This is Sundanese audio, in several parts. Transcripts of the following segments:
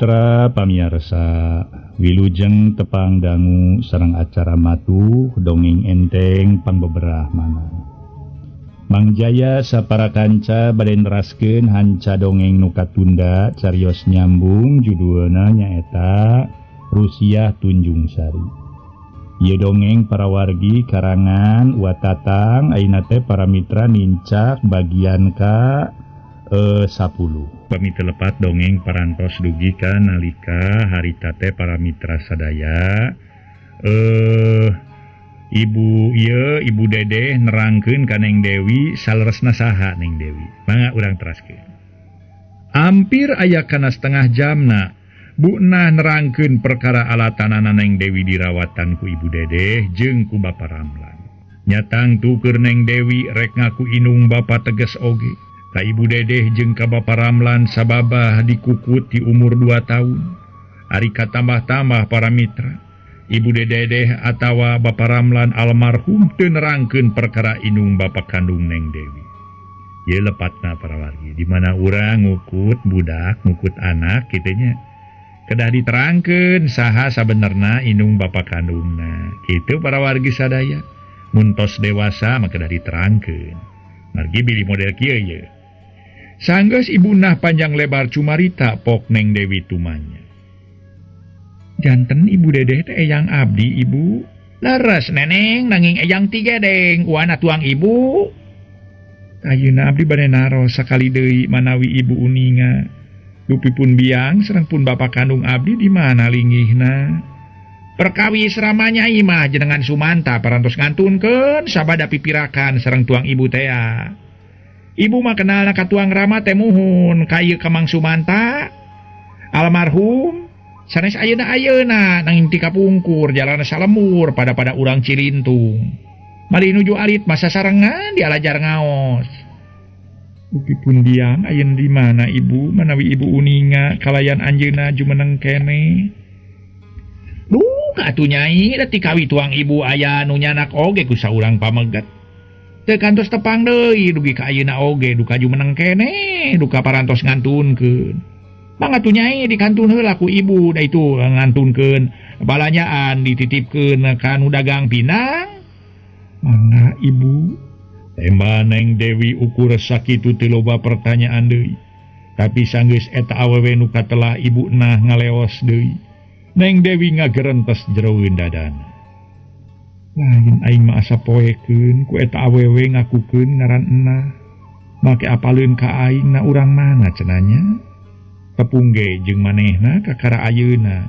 Mitra pamiarsa, wilujeng tepang dangu sareng acara matuh dongeng enteng pangbeberah mana. Mang Jaya sapara kanca bade neraskeun hanca dongeng nu katunda carios nyambung judulna nyaeta Rusiah Tunjung Sari. Ieu dongeng para wargi karangan Watatang ayeuna teh para mitra nincak bagian ka 10. Pami telepat dongeng parantos dugi ka nalika harita teh para mitra sadaya ibu ieu Ibu Dedeh nerangkeun ka Neng Dewi saleresna saha Neng Dewi. Mangga urang teraskeun. Hampir aya kana setengah jamna Bu Nah nerangkeun perkara alatanana Neng Dewi dirawatan ku Ibu Dedeh jeung ku Bapa Ramlan. Nyatang tuker Neng Dewi rek ngaku inung bapa teges oge. Ka Ibu Dedeh jeung ka Bapa Ramlan sababah dikukut di umur 2 tahun. Ari katambah-tambah para mitra, Ibu Dedeh atawa Bapa Ramlan almarhum teu nerangkeun perkara inung bapa kandung Neng Dewi. Ieu lepatna para wargi, di mana urang ngukut budak, ngukut anak kitu nya. Kedah diterangkeun saha sabenerna inung bapa kandungna. Kitu para wargi sadaya. Mun tos dewasa mah kedah diterangkeun. Margi bilih model kieu ye. Sanggeus Ibu Nah panjang lebar cumarita pok Neng Dewi tumanya. Janten Ibu Dedeh teh eyang abdi ibu. Leres neneng nanging eyang tigedeng uana tuang ibu. Ayeuna abdi bade naros sakali deui manawi ibu uninga. Dupi pun biang sareng pun bapa kandung abdi di mana linggihna. Perkawis ramanya imah jenengan Sumanta parantos ngantunkeun sabada pipirakan sareng tuang ibu tea. Ibu mah kenalna ka tuang Rama teh muhun ka ieu ka Mang Sumanta almarhum sanes ayeuna-ayeuna nanging ti kapungkur jalana salemur pada-pada urang Cilintung. Mali nuju alit masa sarengan dialajar ngaos. Dupi pun biang ayeuna di mana ibu manawi ibu uninga kalayan anjeunna jumeneng keneh. Duh atuh nyai da ti kawi tuang ibu aya nu nyanak oge ku saurang pameget. Teu kantos tepang deui dugi ka ayeuna oge duka jumeneng keneh duka parantos ngantunkeun. Mangga atuh nyai dikantun heula ku ibu da itu ngantunkeun balanyaan dititipkeun ka nu dagang pinang. Mangga ibu. Temba Neng Dewi ukur sakitu teu loba pertanyaan deui. Tapi sanggeus eta awewe nu katelah Ibu Nah ngaleos deui. Neng Dewi ngagerentes jeroeun dadana. Lain aing mah asa poekeun ku eta awewe ngakukeun ngaran Enah. Make apaleun ka aing na urang mana cenanya? Tepung ge jeung manehna kakara ayeuna.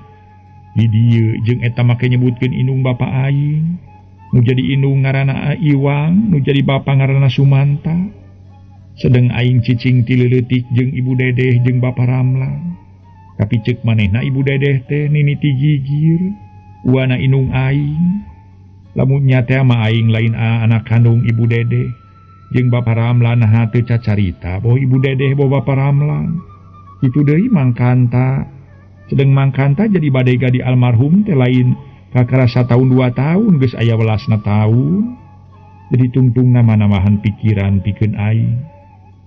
Di dieu jeung eta make nyebutkeun indung bapa aing. Nu jadi indung ngaranna Iwang, nu jadi bapa ngaranna Sumanta. Sedeng aing cicing ti leutik jeung Ibu Dedeh jeung Bapa Ramlan. Tapi ceuk manehna Ibu Dedeh teh niniti gigir, uana indung aing. Lamun nya teh mah aing lain anak kandung Ibu Dedeh jeung Bapa Ramlan naha teu cacarita boh Ibu Dedeh boh Bapa Ramlan. Kitu deui Mangkanta. Sedeng Mangkanta jadi badega di almarhum teh lain kakara satahun 2 tahun geus aya welasna taun. Jadi tungtung nama-namahan pikiran pikeun aing.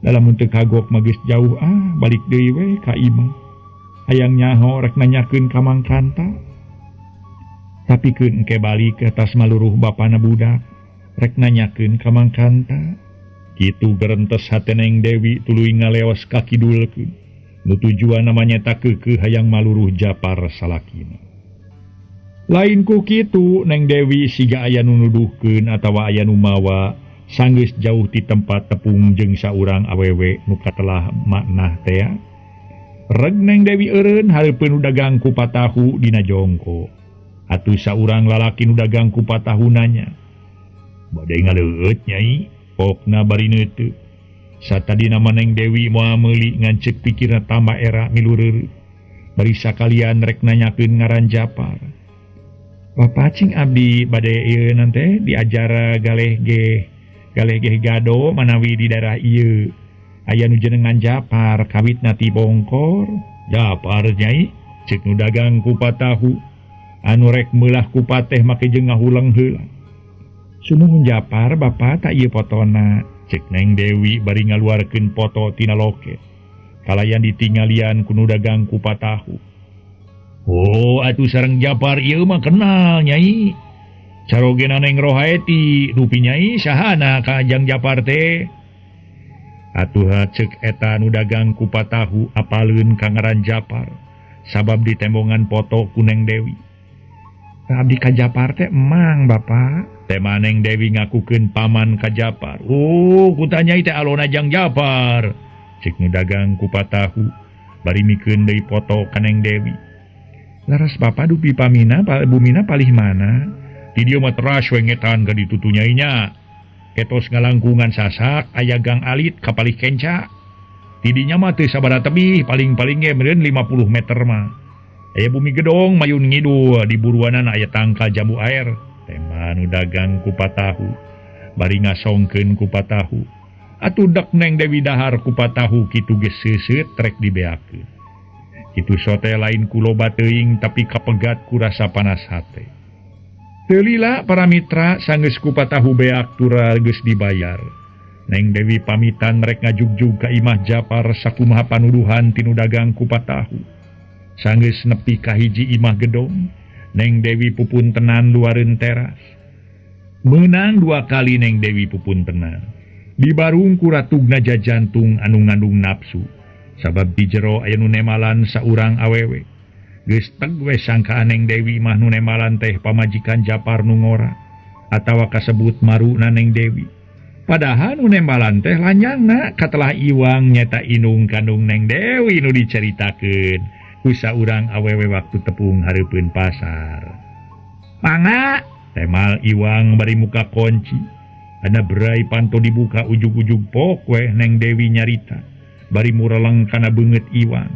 Dalam teu kagok mah geus jauh ah balik deui we ka imah. Hayang nyaho rek nanyakeun ka Mangkanta. Tapi keun engke balik ke atas maluruh bapana budak rek nanyakeun ka Mangkanta. Kitu gerentes hate Neng Dewi tuluy ngaleos ka kidulkeun. Nu tujuan namanya tak keukeuh hayang maluruh Japar salakina. Lain ku kitu Neng Dewi siga aya nu nuduhkeun atawa aya nu mawa sanggeus jauh ti tempat tepung jeung saurang awewe nu katelah maknah tea. Reg Neng Dewi eureun hareupeun nu dagang kupat tahu dina jongko. Atuh saurang lalaki nu dagang kupat tahu nanya. Bade ngaleueut nyai, pokna bari neuteup. Satadina mah Neng Dewi moal meuli ngan ceuk pikirna tambah era milu reureuh. Bari sakalian rek nanyakeun ngaran Japar. Bapak cing abdi bade ieu nante diajar galeh geh gado manawi di daerah ieu. Aya nu jenengan Japar kawitna ti Bongkor. Japar nyai ceuk nu dagang kupat tahu. Anu rek meulah kupat teh make jeung ngahuleng heula. Sumuhun Japar bapak tak ieu potona. Ceuk Neng Dewi bari ngaluarkeun foto tina loket. Kalayan ditinggalian ku nu dagang kupat tahu. Oh atuh sareng Japar ieu mah kenal Nyai. Carogena Neng Rohaeti dupi Nyai sahana ka Jang Japar teh. Atuh ceuk eta nu dagang kupat tahu apaleun ka ngaran Japar sabab ditembongan foto ku Neng Dewi. Abdi ka Japar teh emang Bapak. Tema Neng Dewi ngakukeun paman ka Japar. Oh ku Nyai teh alona Jang Japar. Cek nu dagang kupat tahu bari mikeun deui foto ka Neng Dewi. Laras Bapak dupi pamina bumina palih mana? Di dieu mah teras we ngetan ka ditu nyai nya. Ketos ngalangkungan sasak aya gang alit ka palih kenca. Ti dinya mah teu sabaraha tebih paling-paling ge meureun 50 meter mah. Aya bumi gedong mayun ngidul di buruanan aya tangkal jambu air. Tema nu dagang kupat tahu bari ngasongkeun kupat tahu. Atuh dek Neng Dewi dahar kupat tahu kitu geus seuseut rek dibeakeun. Kitu sote lain ku loba teuing tapi kapegat ku rasa panas hate. Teu lila para mitra sanggeus kupat tahu beak tura geus dibayar. Neng Dewi pamitan rek ngajugjug ka imah Japar sakumaha panuduhan tinu dagang kupat tahu. Sanggeus nepi ka hiji imah gedong, Neng Dewi pupuntenan luareun teras. Meunang dua kali Neng Dewi pupuntenan. Dibarung ku ratugna jajantung anu ngandung nafsu. Sabab di jero aya nu nemalan saurang awewe. Geus teg we sangkaan Neng Dewi mah nu nemalan teh pamajikan Japar nu ngora atawa kasebut maruna Neng Dewi. Padahal nu nembalan teh lanyangna katelah Iwang nyata inung kandung Neng Dewi nu diceritakeun ku saurang awewe waktu tepung hareupeun pasar. Mangga temal Iwang bari muka kunci. Ana berai panto dibuka ujug-ujug pok we Neng Dewi nyarita. Bari mureleng kana beungeut Iwang.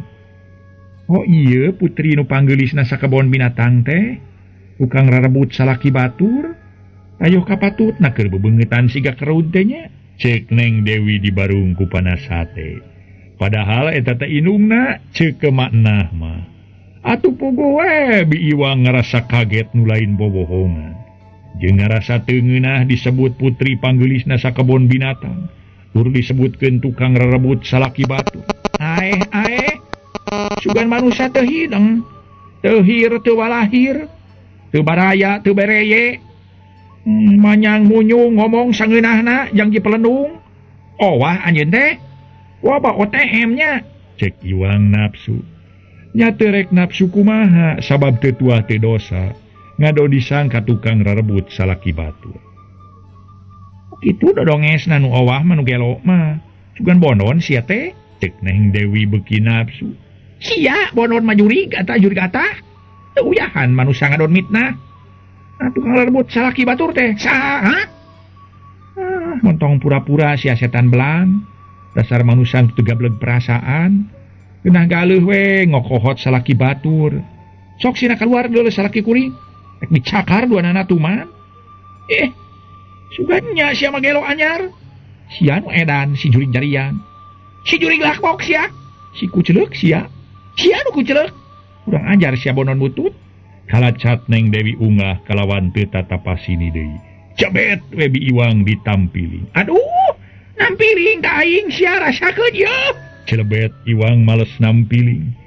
Oh iya putri nu panggeulisna sakebon binatang teh tukang rarebut salaki batur. Ayo kapatutna keur bebeungeutan siga kerud teh nya. Ceuk Neng Dewi dibarung ku panas hate. Padahal eta teh inungna ceuk kemaknah mah. Atuh puguh we bi Iwang ngarasa kaget nu lain bobohongan. Jeung ngarasa teu ngeunah disebut putri panggeulisna sakebon binatang. Tur disebutkeun tukang rerebut salaki batu. Aeh aeh sugan manusia teu hideng, teu hir teu walahir, teu baraya teu bereye. Manyang munyung ngomong sangeunahna jang dipelendung. Owah anjeun teh. Wah OTM nya. Cek Iwang nafsu. Nya teu rek nafsu kumaha sabab teu tuah teu dosa. Ngado disangka tukang rerebut salaki batu. Kitu dodongesna nu owah mah nu gelo mah. Sugan bonon sia teh. Cek Neng Dewi beuki nafsu. Sia bonon mah jurig atah jurig atah. Teu uyahan manusia ngadon mitnah. Nah, tukang rebut salaki batur teh saha? Ah, montong pura-pura sia setan belang. Dasar manusia teu gableg perasaan. Geunah galeuh we ngokohot salaki batur. Sok sina keluar deuleu salaki kuring. Rek dicakar duanana tuman. Sugannya sia mah gelo anyar. Sia nu edan si jurig jarian. Si jurig lakbok sia. Si kuceleuk sia. Sia nu kuceleuk. Kurang ajar sia bonon butut. Kalacat Neng Dewi ungah kalawan teu tatapasini deui. Jabet we bi Iwang ditampiling. Aduh, nampiling ka aing sia rasakeun ieu. Celebet Iwang males nampiling.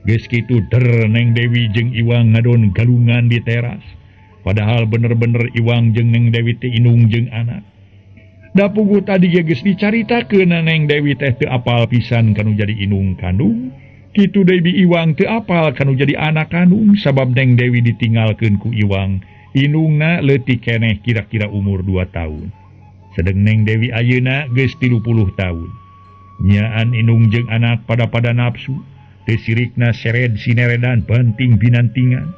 Geus kitu der Neng Dewi jeung Iwang ngadon galungan di teras. Padahal bener-bener Iwang jeung Neng Dewi teh inung jeung anak. Da puguh tadi ge geus dicaritakeun Neng Dewi teh teu apal pisan kanu jadi inung kandung. Kitu deui bi Iwang teu apal kanu jadi anak kandung sabab Neng Dewi ditinggalkeun ku Iwang. Inungna leutik keneh kira-kira umur 2 tahun. Sedeng Neng Dewi ayeuna geus 30 tahun. Nyaan inung jeung anak pada-pada nafsu. Teu sirikna sered sineredan banting binantingan.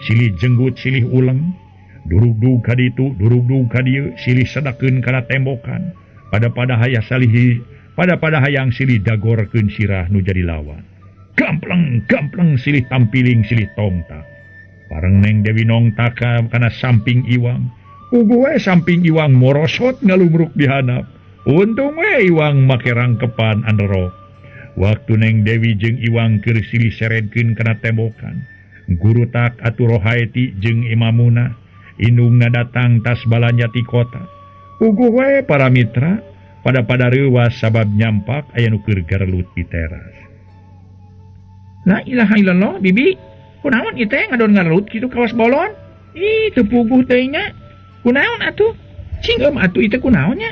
Silih jenggut silih uleng. Durugdug ka ditu, durugdug ka dieu, silih sedakeun kana tembokan. Pada-pada hayang salihi, pada-pada hayang silih dagorkeun sirah nu jadi lawan. Gampleng, gampleng silih tampiling silih tongtak. Bareng Neng Dewi nongtak kana samping Iwang. Puguh we samping Iwang morosot ngalumruk di handap. Untung we Iwang make rangkepan anderok. Waktu Neng Dewi jeung Iwang keur silih seredkeun kana tembokan. Gurutak atuh Rohaeti jeung Imamuna. Indungna datang tas balanja ti kota. Puguh we para mitra pada-pada reuwas sabab nyampak aya nu keur garelut di teras. La ilaha illallah bibi. Kunaon ieu teh ngadon ngarelut kitu kawas bolon? Ih, teu puguh teh nya. Kunaon atuh? Cing eum atuh ieu teh kunaon nya?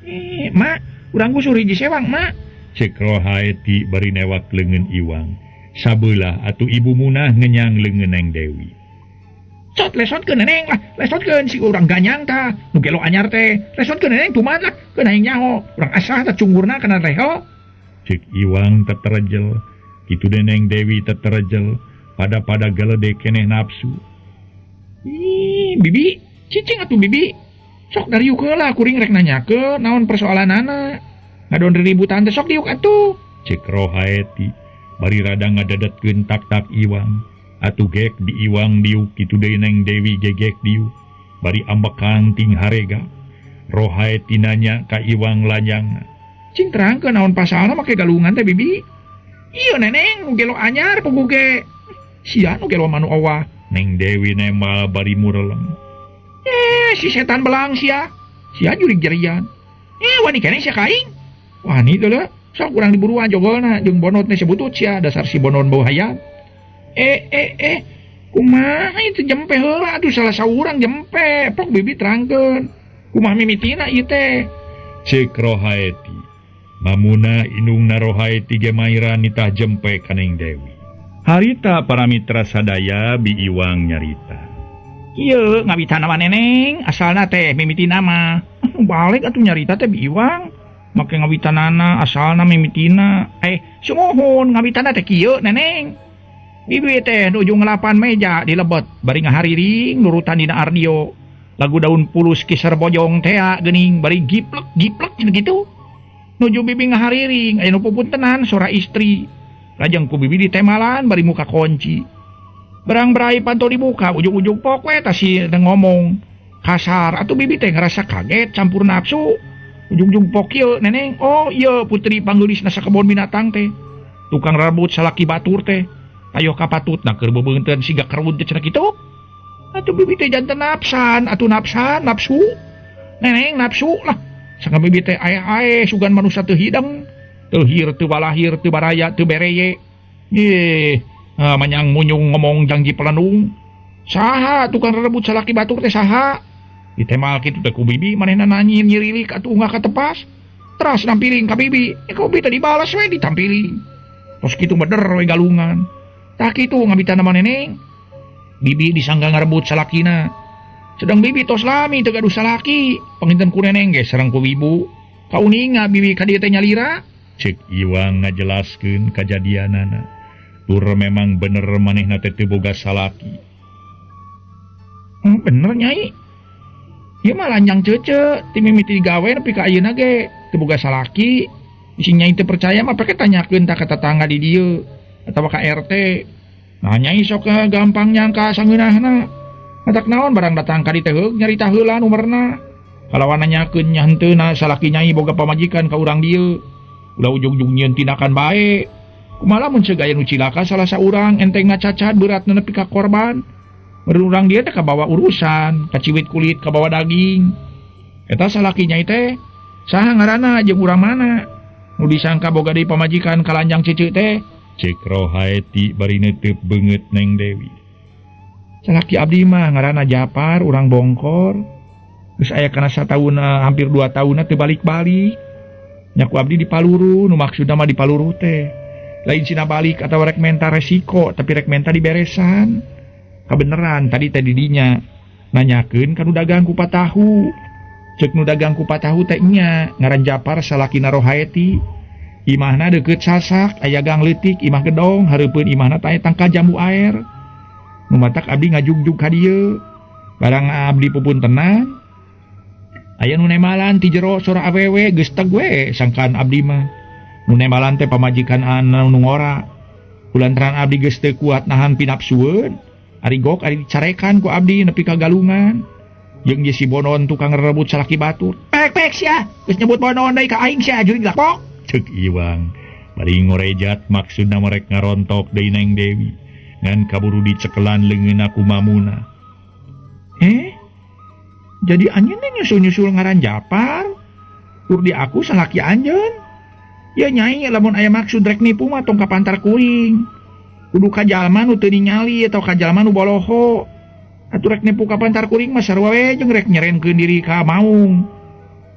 Ih, Mak, urang gusur hiji sewang, Mak. Cek Rohaeti bari newak leungeun Iwang. Sabelah atuh Ibu Munah ngenyang leungeun Neng Dewi. Cot lesotkeun Neneng lah, lesotkeun si urang ganyang tah, nu gelo anyar teh. Lesotkeun Neneng tuman lah, keun aing nyaho. Urang asah tah cunggurna kana reho. Cek Iwang teterejel, kitu Neneng Dewi teterejel, pada-pada geledek keneh nafsu. Ih, Bibi, cicing atuh Bibi. Sok dariuk heula kuring rek nanyakeun naon persoalanana. Ngadon riributan teh sok diuk atuh. Cek Rohaeti bari rada ngadadetkeun tak-tak Iwang. Atuh gek di Iwang diuk kitu deui Neng Dewi gegek diuk bari ambekan ting harega. Rohaeti nanya ka Iwang lanyang. Cing terangkeun naon pasalna make galungan teh Bibi. Ieu Neneng nu gelo anyar puguh ge. Sia nu gelo manu awah. Neng Dewi nemal bari mureleng. Si setan belang sia. Sia jurig jerian. Wani keneh sia ka aing. Wani teh leuh. Sok urang diburuan jogolna jeung bonot teh sebutut sia dasar si bonon bau hayam. Kumaha itu jempe heula atuh salah saurang jempe. Pok Bibi terangkeun. Kumaha mimitina ieu teh? Cek Rohaeti. Mamuna indungna Rohaeti ge maira nitah jempe ka Neng Dewi. Harita para mitra sadaya Bi Iwang nyarita. Ieu ngawitan mah Neneng, asalna teh mimitina mah. Balik atuh nyarita teh Bi Iwang. Make ngawitanana asalna mimitina. Sumuhun ngawitanna teh kieu Neneng. Bibi teh nuju ngelapan meja di lebet bari ngahariring nurutan dina ardio. Lagu daun pulus kiser bojong tea geuning bari giplek-giplek cenah kitu. Nuju bibi ngahariring aya nu pupuntenan sora istri. Lajeng ku bibi ditemalan bari muka kunci. Berang berai panto dibuka ujug-ujug pok we tah si ngomong kasar atuh bibi teh ngerasa kaget campur nafsu. Ujug-ujug pok ieu Neneng, oh ieu putri panggeulisna sakebon binatang teh. Tukang rebut salaki batur teh. Ayo kapatutna keur beubeunteun siga kerun teh cenah kitu. Atuh bibi teh janten nafsan, atuh nafsan, nafsu. Neneng nafsu lah. Sangka bibi teh ae-ae sugan manusia teu hideng, teu hir, teu balahir, teu baraya, teu bereye. Ih, manyang munyung ngomong janji pelenung. Saha tukang rebut salaki batur teh saha? Ditemal kitu teh ku bibi manehna nanyin nyirilik atuh unggah katepas. Teras nampiling ka bibi, ku bibi teh dibalas we ditampiling. Tos kitu meder we galungan. Tah kitu ngabitan mah Neneng. Bibi disangga ngarebut salakina. Sedang bibi tos lami teu gaduh salaki. Panginten ku Neneng ge sareng ku ibu. Kauninga bibi ka dieu teh nyalira. Cek Iwang ngajelaskeun kajadianana. Tur memang bener manehna teh teu boga salaki. Bener Nyai. Ieu mah lanjang cece ti mimiti gawe nepi ka ayeuna ge teu boga salaki. Bisi Nyai teu percaya mah pake tanyakeun tah ka tetangga di dieu atawa ka RT. Nah Nyai sok gampang nyangka sangeunahna. Matak naon barang datang ka dieu teh nyarita heula numerna. Kalawan nanyakeun nya henteuna salaki Nyai boga pamajikan ka urang dieu. Ulah ujug-ujug nyieun tindakan bae. Kumaha lamun ceuk aya nu cilaka salah saurang entengna cacat beratna nepi ka korban. Meureun urang dieu teh kabawa urusan, kaciwit kulit, kabawa daging. Eta salaki Nyai teh saha ngaranna jeung urang mana? Nu disangka boga deui pamajikan ka lanjang cece teh. Cek Rohaeti bari neuteub beungeut Neng Dewi. Salaki abdi mah ngaranna Japar, urang Bongkor. Geus aya kana sataun hampir 2 taunna teu balik-balik. Nya ku abdi dipaluru, nu maksudna mah dipaluru teh. Lain sina balik atawa rek menta resiko, tapi rek menta diberesan. Kabeneran tadi teh didinya nanyakeun ka nu dagang kupat tahu. Ceuk nu dagang kupat tahu teh nya ngaran Japar salakina Rohaeti. Imahna deukeut sasak, aya gang leutik, imah gedong, hareupeun imahna teh tangka jambu air. Nu matak abdi ngajugjug ka dieu. Barang abdi pupuntenan, aya nu nemalan ti jero sora awewe geus teg we sangkaan abdi mah. Nu nemalan teh pamajikan anu nu ngora. Kulantaran abdi geus teu kuat nahan pinapsueun, ari gok ari dicarekan ku abdi nepi ka galungan. Jeung ye si bonon tukang rebut salaki batur. Pek pek sia, geus nyebut bonon deui ka aing sia jurig lapok. Cek Iwang bari ngorejat maksudna merek ngarontok deui Neng Dewi ngan kaburu dicekelan leungeunna ku Mamuna. Jadi anjeun teh nyusul-nyusul ngaran Japar. Tur di aku salaki anjeun. Ya Nyai lamun aya maksud rek nipu mah tong kapantar kuring. Kudu ka jalma nu teu ningali atau ka jalma nu boloho. Atuh rek nipu ka pantar kuring mah sarua we jeung rek nyerenkeun diri ka maung.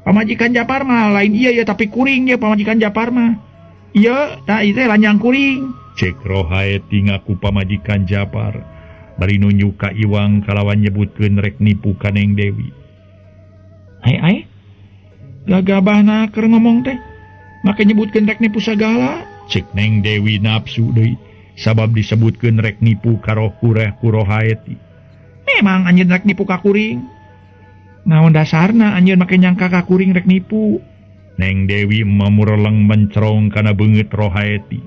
Pamajikan Japar mah lain ieu ya tapi kuring ye pamajikan Japar mah. Ieu tah ieu teh lanyang kuring. Cek Rohaeti ngaku pamajikan Japar bari nunjuk ka Iwang kalawan nyebutkeun rek nipu ka Neng Dewi. Ai ai. Gagabahna keur ngomong teh make nyebutkeun rek nipu sagala. Cek Neng Dewi nafsu deui sabab disebutkeun rek nipu ka roh kureh ku Rohaeti. Memang anjeun rek nipu ka kuring. Naon dasarna anjeun make nyangka ka kuring rek nipu? Neng Dewi mamureleng mencerong kana beungeut Rohaeti.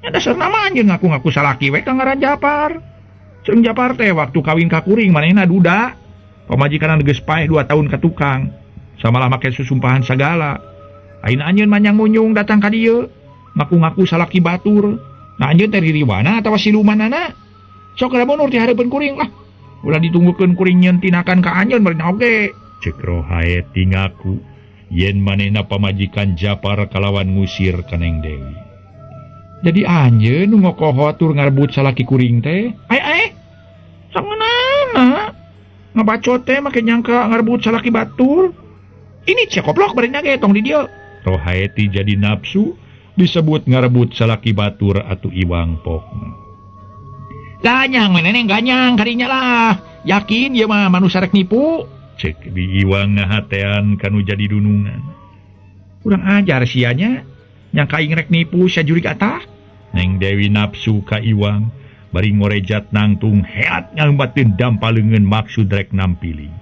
Nya dasarna mah anjeun ngaku-ngaku salaki we ka ngaran Japar. Sareng Japar teh waktu kawin ka kuring manehna duda. Pamajikanna geus paeh 2 tahun ka tukang. Samalah make susumpahan sagala. Ayeuna anjeun manyang munyung datang ka dieu, ngaku-ngaku salaki batur. Nah anjeun teh ririwana atawa silumanana? Sok kada mundur ti hareupeun kuring lah. Ulah ditunggukeun kuring nyeun tinakan ka anjeun bari oge. Cek Rohaeti ngaku yen manehna pamajikan Japar kalawan ngusir ka Neng Dewi. Jadi anjeun nu ngokoho tur ngarebut salaki kuring teh. Ai ai. Sangeunana. Ngabacot teh make nyangka ngarebut salaki batur. Ini cek koplok bari ge tong di dieu. Rohaeti jadi nafsu disebut ngarebut salaki batur atuh Iwang pokna. Ganyang neneng ganyang kadinya lah. Yakin ieu mah manusia rek nipu. Cek di Iwang ngahatean kanu jadi dunungan. Kurang ajar sianya. Nyangka aing rek nipu sia jurig atah. Neng Dewi nafsu ka Iwang bari ngorejat nangtung heat ngalumbatkeun dampaleungeun maksud rek nampiling.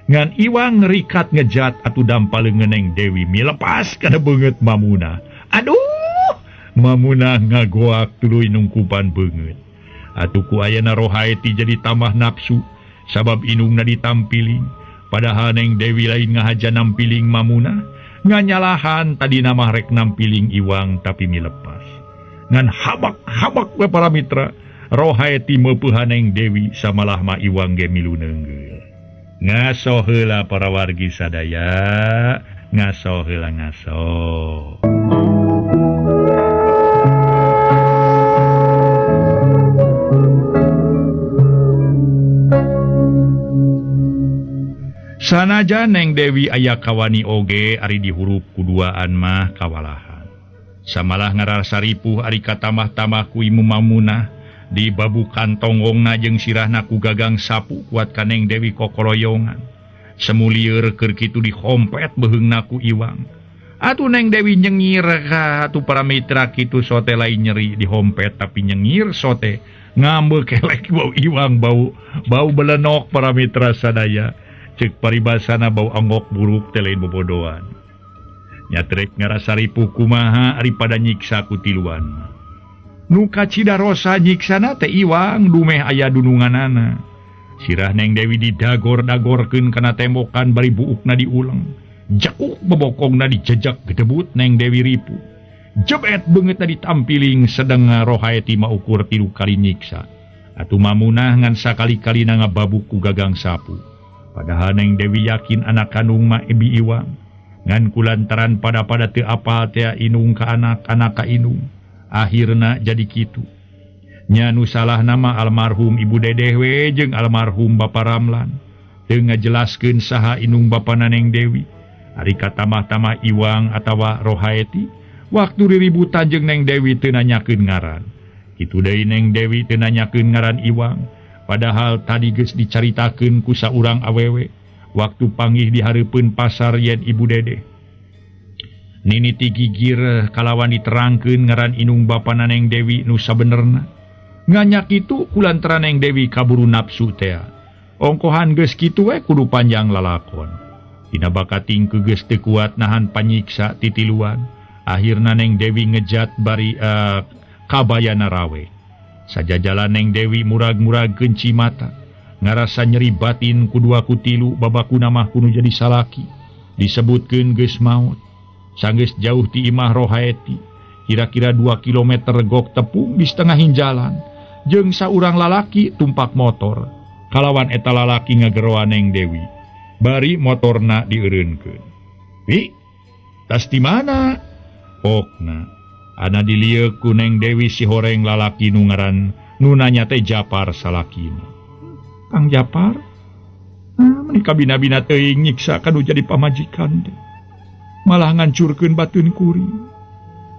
Ngan Iwang ngerikat ngejat atuh dampaleungeun Neng Dewi milepas kana beungeut Mamuna. Aduh, Mamuna ngagoak tuluy nungkupan beungeut. Atuh ku ayana Rohaeti jadi tambah nafsu sabab inungna ditampiling. Padahal Neng Dewi lain ngahaja nampiling Mamuna, nganyalahan tadi mah rek nampiling Iwang tapi milepas. Ngan habak-habak we para mitra, Rohaeti meupehan Neng Dewi samalah ma Iwang ge milu neunggeul. Ngaso heula para wargi sadaya, ngaso heula ngaso. Sanajan Neng Dewi aya kawani oge ari dihurup kuduaan mah kawalahan. Samalah ngarasa ripuh ari katamah-tamah ku Imu Mamunah di babukan tonggongna jeung sirahna ku gagang sapu kuat ka Neng Dewi kokoroyongan. Semu lieur keur kitu dihompet beheungna ku Iwang. Atuh Neng Dewi nyengir ka atuh para mitra kitu sote lain nyeri dihompet tapi nyengir sote ngambe kelek bau Iwang bau belenok para mitra sadaya. Cek paribasana bau anggok buruk teh lain bobodoan. Nyatrek ngarasa ripuh kumaha ari pada nyiksa ku tiluan. Nu kacida rosa nyiksana teh Iwang dumeh aya dununganana. Sirah Neng Dewi didagor-dagorkeun kana tembokan bari buukna diuleng. Jekuk bebokongna dijejak gedebut Neng Dewi ripuh. Jebet beungeutna ditampiling sedeng Rohaeti mah ukur 3 kali nyiksa. Atuh Mamunah ngan sakali-kalina ngababuk ku gagang sapu. Padahal Neng Dewi yakin anak kandung mah Ebi Iwang. Ngan kulantaran pada-pada teu apal tea inung ka anak, anak ka inung. Akhirna jadi kitu. Nya nu salah nama almarhum Ibu Dedeh we jeung almarhum Bapa Ramlan. Teu ngajelaskeun saha inung bapana Neng Dewi. Ari katamah-tamah Iwang atawa Rohaeti, waktu riributan jeung Neng Dewi teu nanyakeun ngaran. Kitu deui Neng Dewi teu nanyakeun ngaran Iwang. Padahal tadi geus dicaritakeun ku saurang awewe waktu panggih di hareupeun pasar yen Ibu Dedeh. Niniti gigir kalawan diterangkeun ngaran inung bapana Neng Dewi nu sabenerna. Nganyak kitu kulantaran Neng Dewi kaburu nafsu tea. Ongkohan geus kitu we kudu panjang lalakon. Dina bakating geus teu kuat nahan panyiksa titiluan. Akhirna Neng Dewi ngejat bari kabayana rawe. Sajajalan Neng Dewi murag-murag kenci mata. Ngarasa nyeri batin kudua kutilu babakuna mah kudu jadi salaki. Disebutkeun geus maot. Sanggeus jauh ti imah Rohaeti. Kira-kira 2 kilometer gok tepung di setengah jalan. Jeung saurang lalaki tumpak motor. Kalawan eta lalaki ngageroan Neng Dewi. Bari motorna dieureunkeun. Wi, tas di mana? Pokna. Ana dilieu ku Neng Dewi si horeng lalaki nu ngaran Nu nanya teh Japar salakina. Kang Japar, meni kabina-bina teuing nyiksa kanu jadi pamajikan teh. Malah ngancurkeun batin kuring.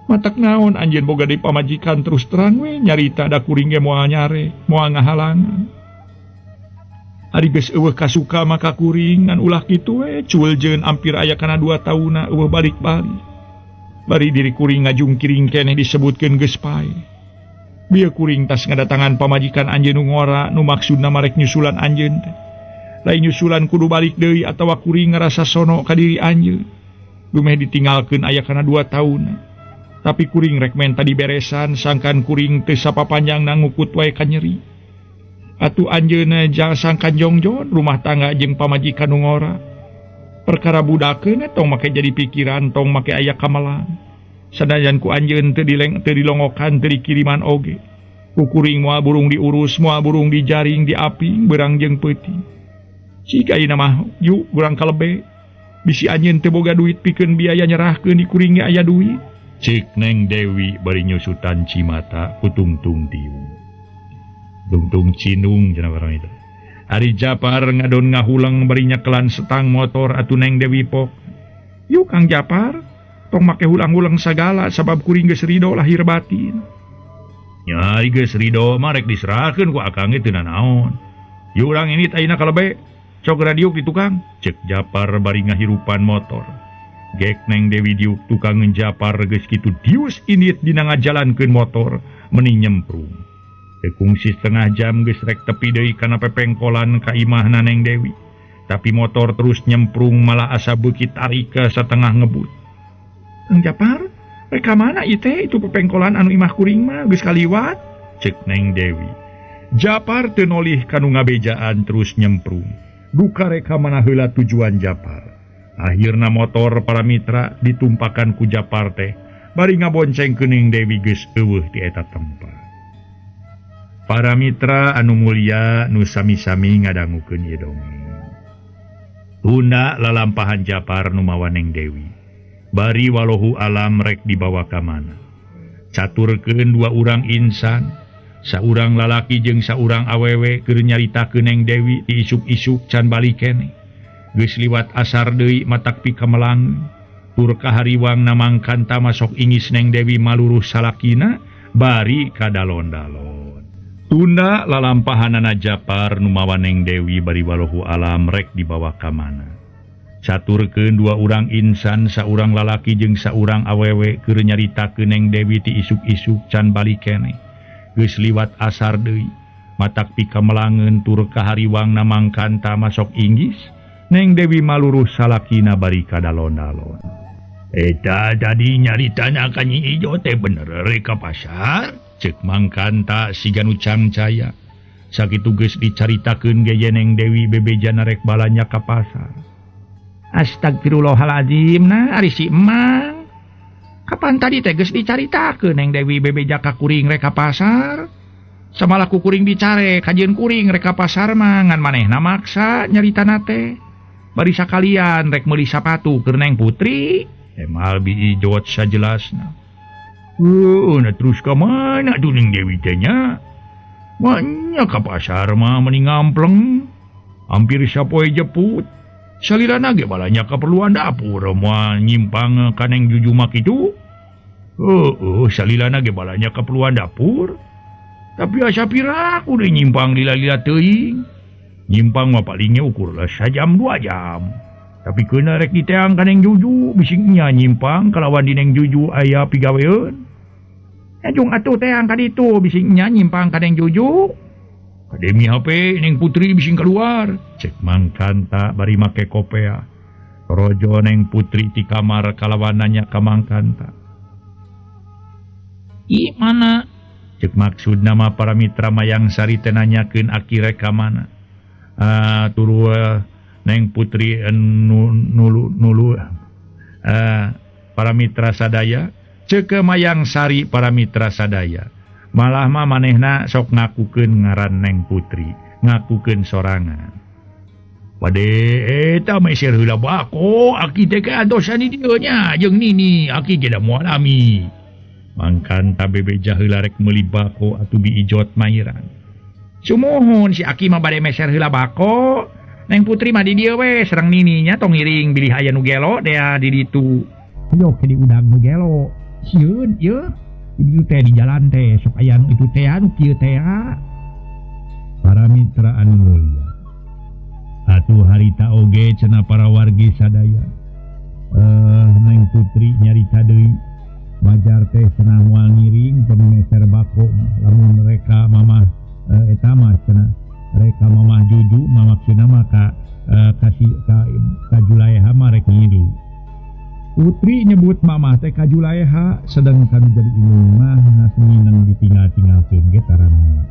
Matak naon anjeun boga deui pamajikan terus terang we nyarita da kuring ge moal nyare, moal ngahalangan. Ari geus eueuh kasuka maka kuring ngan ulah kitu we cueul jeun ampir aya kana 2 taunna eueuh balik-balik. Bari diri kuring ngajungkiring keneh disebutkeun geus pae. Bieu kuring tas ngadatangan pamajikan anjeun nu ngora nu maksudna marek nyusulan anjeun teh. Lain nyusulan kudu balik deui atawa kuring ngarasa sono ka diri anjeun. Dumeh ditinggalkeun aya kana 2 taunna. Tapi kuring rek menta diberesan sangkan kuring teu sapapanjangna ngukut wae ka nyeri. Atuh anjeunna jang sangkan jongjon rumah tangga jeung pamajikan nu ngora. Perkara budakeun tong make jadi pikiran tong make aya kamelang. Sanajan ku anjeun teu dileng teu dilongokan teu dikiriman oge. Ku kuring moal burung diurus, moal burung dijaring diaping berang jeung peuting. Cik ayeuna mah yuk urang kalebe. Bisi anjeun teu boga duit pikeun biaya nyerahkeun di kuring ge aya duit. Cik Neng Dewi bari nyusutan cimata ku tungtung tiung. Tungtung cinung cenah barang itu. Ari Japar ngadon ngahulang bari nyekelan setang motor atuh Neng Dewi pok. Yuk Kang Japar, tong make hulang-hulang sagala sabab kuring geus rido lahir batin. Nya ari geus rido mah rek diserahkeun ku akang ge teu nanaon. Yuk urang ini ayeuna kalebe, cok radio di tukang. Cek Japar bari ngahirupan motor. Gek Neng Dewi diuk tukangeun Japar geus kitu dius init dina ngajalankeun motor meni nyemprung. Kungsi setengah jam geus rek tepi deui kana pepengkolan ka imahna Neng Dewi. Tapi motor terus nyemprung malah asa beuki tarik ke setengah ngebut. Kang Japar, rek ka mana ieu teh itu pepengkolan anu imah kuring mah geus kaliwat? Cek Neng Dewi. Japar teu nolih kanu ngabejaan terus nyemprung. Duka rek ka mana heula tujuan Japar. Akhirna motor para mitra ditumpakan ku Japar teh bari ngabonceng Neng Dewi geus eueuh di eta tempat. Para mitra anu mulia nu sami-sami ngadangukeun ieu dongeng. Tunda lalampahan Japar nu mawa Neng Dewi. Bari walohu alam rek dibawa ka mana. Caturkeun dua urang insan, saurang lalaki jeung saurang awewe keur nyaritakeun Neng Dewi ti isuk-isuk can balik keneh. Geus liwat asar deui matak pikamelang. Tur kahariwang namangkan tamasok ingis Neng Dewi maluruh salakina bari kadalon-dalon. Tunda lalampahanana Japar nu mawa Neng Dewi bari walohu alam rek dibawa ka mana. Caturkeun dua urang insan, saurang lalaki jeung saurang awewe keur nyaritakeun Neng Dewi ti isuk-isuk can balik keneh. Geus liwat asar deui matak pikamelangeun tur kahariwang namangkan tamasok inggis Neng Dewi maluruh salakina bari kadalon-dalon. Eta tadi nyaritana ka Nyi Ijo teh bener rek ka pasar? Cek mangkanta siga nu cangcaya. Sakitu geus dicaritakeun ge Neng Dewi bebejana rek balanja ka pasar. Astagfirullahalazim nah ari si emang. Kapan tadi teh geus dicaritakeun Neng Dewi bebeja ka kuring rek ka pasar? Samalah ku kuring dicare kajeun kuring rek ka pasar mah ngan manehna maksa nyaritana teh. Bari sakalian rek meuli sapatu keur Neng Putri. Emal bi ijot sajelasna. Nah terus ka mana tuh Neng Dewi teh nya? Banyak ka pasar mah meni ngampleng. Hampir sapoe jeput. Salilana ge balanya keperluan dapur moal nyimpang ka Neng Juju mah kitu. Heueuh, salilana ge balanya keperluan dapur. Tapi asa piraku deui nyimpang lila-lila teuing. Nyimpang mah palingnya ukurlah sajam 2 jam. Tapi keuna rek diteang ka Neng Juju, bisingnya nyimpang kalawan di Neng Juju aya pigaweun. Ejung atuh teang ka ditu bisingnya nyimpang ka Neng Juju. Kademi HP Neng Putri bising keluar. Cek mangkanta bari make kopea. Rojo Neng Putri ti kamar kalawan nanya ka mangkanta. I mana? Cek maksud nama para mitra Mayang Sari teh nanyakeun aki rek ka mana. Turu Neng Putri nulu para mitra sadaya. Cek Mayang Sari para mitra sadaya. Malah mah manehna sok ngakukeun ngaran Neng Putri, ngakukeun sorangan. Bade eta meser heula bako aki teh ka antosan di dieu nya jeung nini aki ge da moal ami. Mangkan tabebeja heula rek meuli bako atuh Bi Ijot mairan. Sumuhun si Aki mah bade meser heula bako. Neng Putri mah di dieu we sareng nininya tong ngiring bilih aya nu gelo dea di ditu. Ayo ke di udang nu gelo. Sieun ieu. Di ditu teh di jalan teh sok aya nu itu teh anu kieu teh. Para mitra anu mulia. Atuh harita oge cenah para wargi sadaya. Neng Putri nyarita deui majar teh cenah moal ngiring pemeser bako lamun mereka mamah eta mah cenah reka mamah Juju mah maksudna mah ka kasih ka Julaeha mah rek ngilu. Putri nyebut mamah teh ka Julaeha sedangkan jadi indung mah ngasenginang ditinggal-tinggalkeun ge tarana.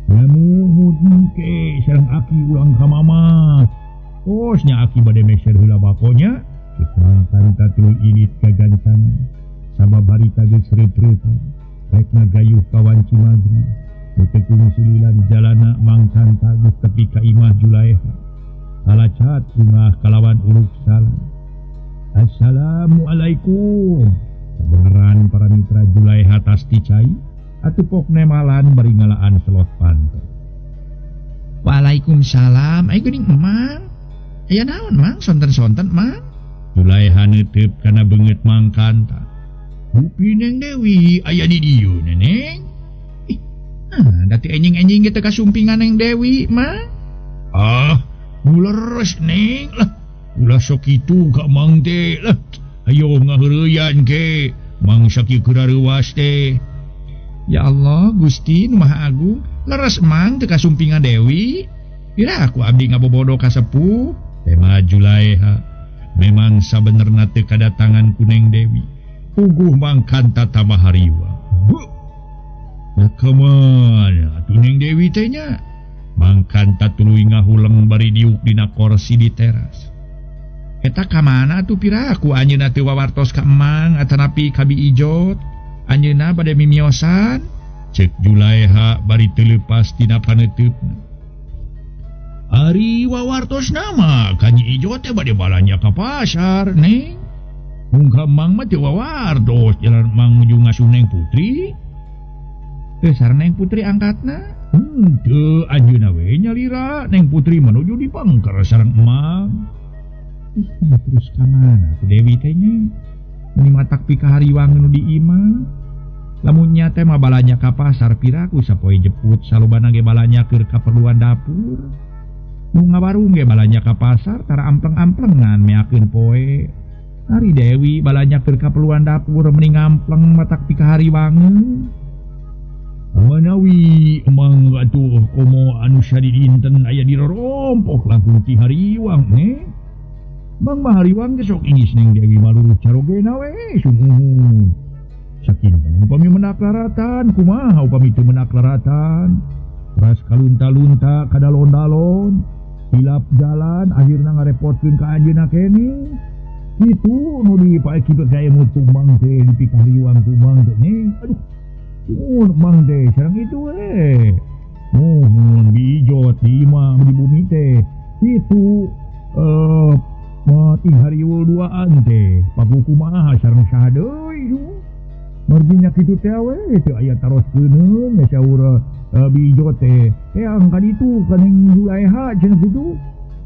Namun ke sareng aki ulang ka mamah. Osnya aki bade meser heula bakonya. Mangkan tuluy init kagancangan. Sabab harita geus reut-reutan. Rek ngagayuh ka wanci maghrib. Teu kudu silila di jalana mangkan geus tepi ka imah Julaeha. Kalacat ungah kalawan uruk salam. Assalamualaikum. Sabeneran para mitra Julaeha tas ti cai atuh pok nemalan bari ngalaan selot panto. Waalaikumsalam. Ai geuning Emang. Aya naon Mang sonten-sonten Mang? Julaeha neuteup kana beungeut mangkanta. Bupi Neng Dewi aya di dieu Neneng. Ih, dati enjing-enjing ge teu kasumpingan Neng Dewi Mang. Ah, ulah Neng lah. Ulah sok kitu ka Mang teh lah. Ayo ngaheureyan ke. Mang sakieu keur reuas teh. Ya Allah, Gusti Nu Maha Agung, leres Mang teu kasumpingan Dewi. Pira aku abdi ngabobodo ka sepuh. Tema Julaeha memang sabenerna teu kadatangan ku Neng Dewi. Puguh mangkanta tambah hariwa. Beuh. Nah kamana atuh Neng Dewi teh nya? Mangkanta tuluy ngahuleng bari diuk dina korsi di teras. Eta ka mana atuh piraku anjeunna teu wawartos ka Emang atanapi ka Bi Ijot? Anjeunna bade mimiosan? Cek Julaeha bari teu leupas tina paneuteup. Ari wawartos nama ka Nyi Ijot teh bade balanja ka pasar, Neng. Mung ka Mang mah teu wawartos jalan Mang nuju ngasuh Neng Putri. Teu sareng Neng Putri angkatna? Henteu anjeunna we nyalira Neng Putri menuju di pangker sareng Emang. Ih, terus ka mana tuh Dewi teh nya? Meni matak pikahariwang nu di imah. Lamun nya teh mah balanja ka pasar piraku sapoe jeput salobana ge balanja keur kaperluan dapur. Nu ngawarung ge balanja ka pasar tara ampleng-amplengan meakeun poe. Ari Dewi balanja keur kaperluan dapur meni ngampleng matak pikahariwangeun. Manawi emang atuh komo anu sadidinten aya di rorompok langkung ti hariwang neng. Mang mah hariwang ge sok ingis Neng Dewi maluruh carogena we sumuhun. Sakinten upami menak laratan kumaha upami teu menak laratan. Ras kalunta-lunta kadalon-dalon hilap jalan akhirna ngarepotkeun ka anjeunna keneh. Kitu nu dipaeki percaya mutu Mang teh dipikahariwang ku Mang teh Neng. Aduh. Mang teh sareng itu we. Muhun Bi Ijot di imah di bumi teh. Kitu mati hariwul duaan teh. Paku kumaha sareng saha deui du. Margi nya kitu teh we teu aya taroskeun nya saur Bi Ijot teh. Teang ka ditu ka Neng Julaeha cenah kitu.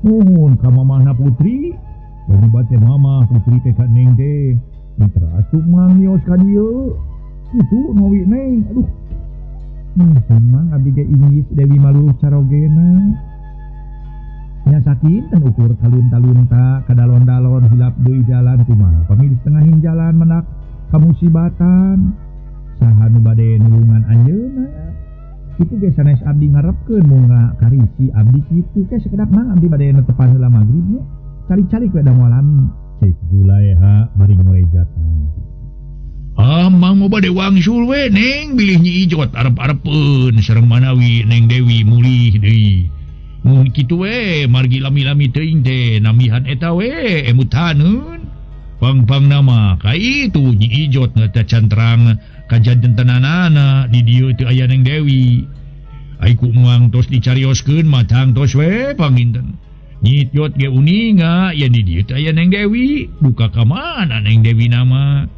Muhun ka mamahna Putri. Bari bate mamah Putri teh ka Neng teh. Mitra asup Mang mios ka dieu. Itu nawi Neng, aduh. Mang abdi ge inggis Dewi maluh carogena. Nya sakinten ukur kalunta-lunta kadalon-dalon hilap deui jalan kumaha pami di tengahin jalan menak kamusibatan. Saha nu bade nulungan anjeunna. Kitu ge sanes abdi ngarepkeun munga karisi abdi kitu ke sekedap Mang abdi bade netepan heula magrib nya. Cari-cari ku da moal lami. Cek Julaeha bari ngorejat. Ah, Mang mau bade wangsul we Neng bilih Nyi Ijot arep-arepeun sareng manawi Neng Dewi mulih deui. Mun kitu we margi lami-lami teuing teh namihan eta we emutaneun. Pang-pang nama ka itu Nyi Ijot teh cantrang kajantenanana di dieu teu aya Neng Dewi. Ai ku Mang tos dicarioskeun mah tang tos we panginten. Nyi Ijot ge uninga yen di dieu teh aya Neng Dewi, buka ka mana Neng Dewi nama.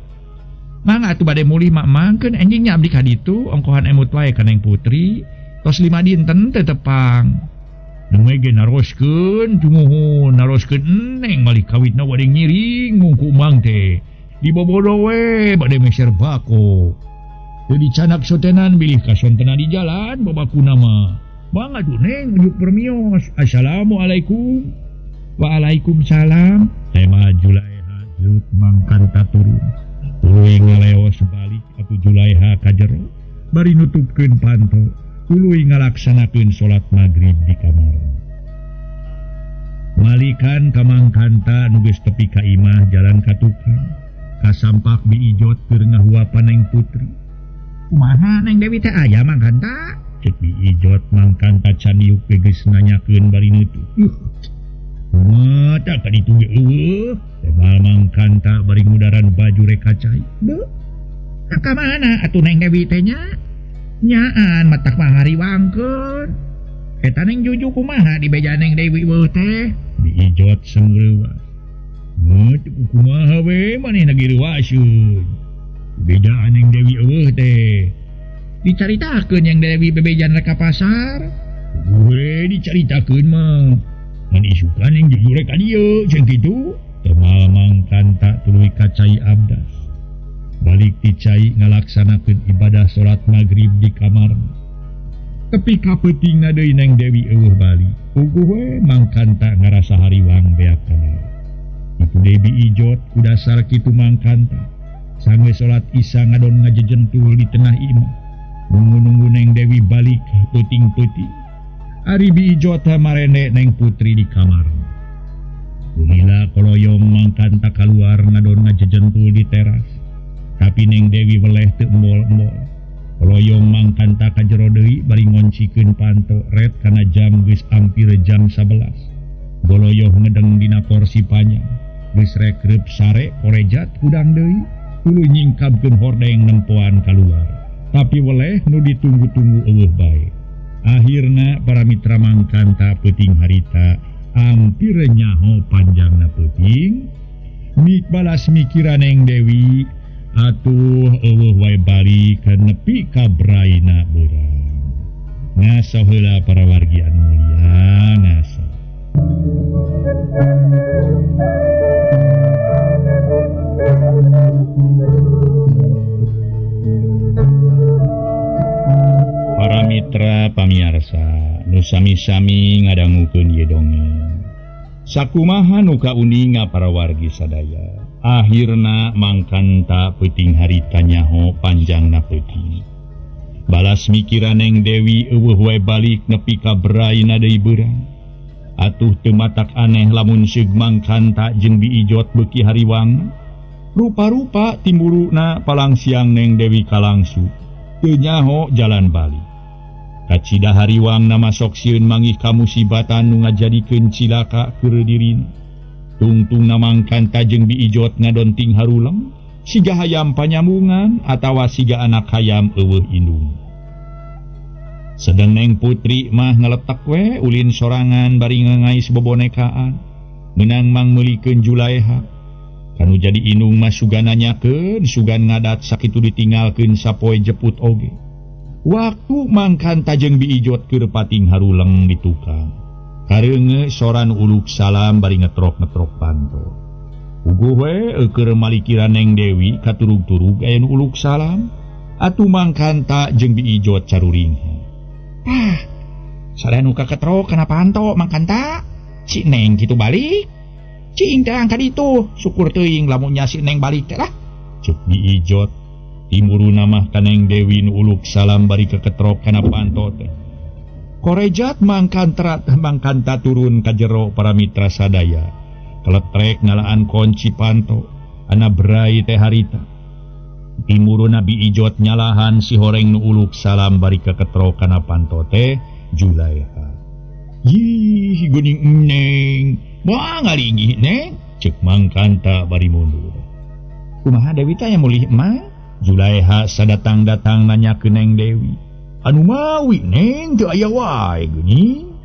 Mangga atuh bade mulih mak mangkeun enjing nya abdi ka ditu ongkohan emut wae ka Neng Putri. Tos 5 dinten teu tepang. Nu ge naroskeun jumuhun naroskeun Neng malih kawitna bade ngiring mungku Mang teh. Dibobodo we bade meser bako. Teu dicanak sotenan bilih kasontena di jalan babakuna mah. Mangga atuh Neng unjuk permios. Assalamualaikum. Waalaikumsalam. Tema Julaiha zut mangkanta turun. Tuluy ngaleos balik atuh Julaiha ka jero bari nutupkeun panto. Tuluy ngalaksanakeun salat magrib di kamar. Malikan ka Mangkanta nu geus tepi ka imah jalan ka tukang. Kasampak Bi Ijot keur ngahuapan Neng Putri. Kumaha Neng Dewi teh aya Mangkanta? Cek Bi Ijot Mangkanta caniuk geus nanyakeun bari neutu. Kumaha tah ka ditu ge eueuh? Tebal Mangkanta bari ngudaran baju rek ka cai. Beuh. Ka mana atuh Neng Dewi teh nya? Nyaan matak mah ngariwangkeun. Eta Neng Juju kumaha dibeja Neng Dewi eueuh teh? Bi Ijot semreuwas. Mun kumaha we manehna ge reuwaseun. Bejaan Neng Dewi eueuh teh. Dicaritakeun yang Dewi bebejan rek ka pasar. We dicaritakeun mah. Ngan isukan Neng Juju rek ka dieu jeung kitu. Temal Mangkanta tuluy ka cai abdas. Balik ti cai ngalaksanakeun ibadah salat magrib di kamar. Tepi ka peutingna deui Neng Dewi eueuh balik. Puguh we Mangkanta ngarasa hariwang beak kana. Itu Dewi Ijot ku dasar kitu Mangkanta. Sanggeus salat isya ngadon ngajejentul di tengah imah. Nunggu-nunggu Neng Dewi balik peuting-peuting. Ari Bi Ijot marende Neng Putri di kamar. Lila koloyong Mangkanta kaluar ngadon ngajejentul di teras. Tapi Neng Dewi weleh teu embol-embol. Koloyong Mangkanta ka jero deui bari ngoncikeun panto ret kana jam geus hampir jam 11. Goloyoh ngedeng dina kursi panjang. Geus rek reup sare korejat hudang deui. Tuluy nyingkabkeun hordeng nempoan kaluar. Tapi weleh nu ditunggu-tunggu eueuh bae. Akhirna para mitra Mangkanta peuting harita hampir nyaho panjangna peuting. Mik balas mikiran Neng Dewi atuh eueuh wae balik nepi ka braina beurang. Ngaso heula para wargi anu mulia ngaso. Para mitra pamiarsa nu sami-sami ngadangukeun ieu dongeng. Sakumaha nu kauninga para wargi sadaya. Akhirna Mangkanta peuting harita nyaho panjangna peuting. Balas mikiran Neng Dewi eueuh wae balik nepi ka braina deui beurang. Atuh teu matak aneh lamun seug Mangkanta jeung Bi Ijot beuki hariwang. Rupa-rupa timburuna palang siang Neng Dewi kalangsu. Teu nyaho jalan balik. Kacida hariwang nama sok sieun mangih kamusibatan nu ngajadikeun cilaka keur dirina. Tungtung Mangkanta jeung Bi Ijot ngadonting haruleng, siga hayam panyambungan atawa siga anak hayam eueuh indung. Sedeng Neng Putri mah ngaletek we ulin sorangan bari ngangais bobonekaan. Meunang mangmeulikeun Julaiha. Kanu jadi indung mah sugan nanyakeun, sugan ngadat sakitu ditinggalkeun sapoe jeput oge. Waktu Mangkanta jeung Bi Ijot keur pating haruleng di tukang. Kareunge soran uluk salam bari ngetrok-ngetrok panto. Puguh we keur malikiran Neng Dewi katurug-turug aya nu uluk salam. Atuh Mangkanta jeung Bi Ijot caruringha. Tah, sadaya nu kaketrok kana panto Mangkanta. Si Neng kitu balik. Cing teh angka ditu, syukur teuing lamun nya si Neng balik teh lah. Ceuk Bi Ijot. Timuruna mah ka Neng Dewi nu uluk salam bari keketrok kana panto teh. Korejat Mangkanta turun ka jero para mitra sadaya. Keletrek ngalaan kunci panto, ana brai teh harita. Timuruna Bi Ijot nyalahan si horeng nu uluk salam bari keketrok kana panto teh Julaiha. Yih geuning Neng, moal ngalinggih Neng, ceuk Mangkanta bari mundur. Kumaha Dewi teh aya mulih mah? Julaiha sadatang-datang nanyakeun Neng Dewi. Anu mawi Neng teu aya wae geuning.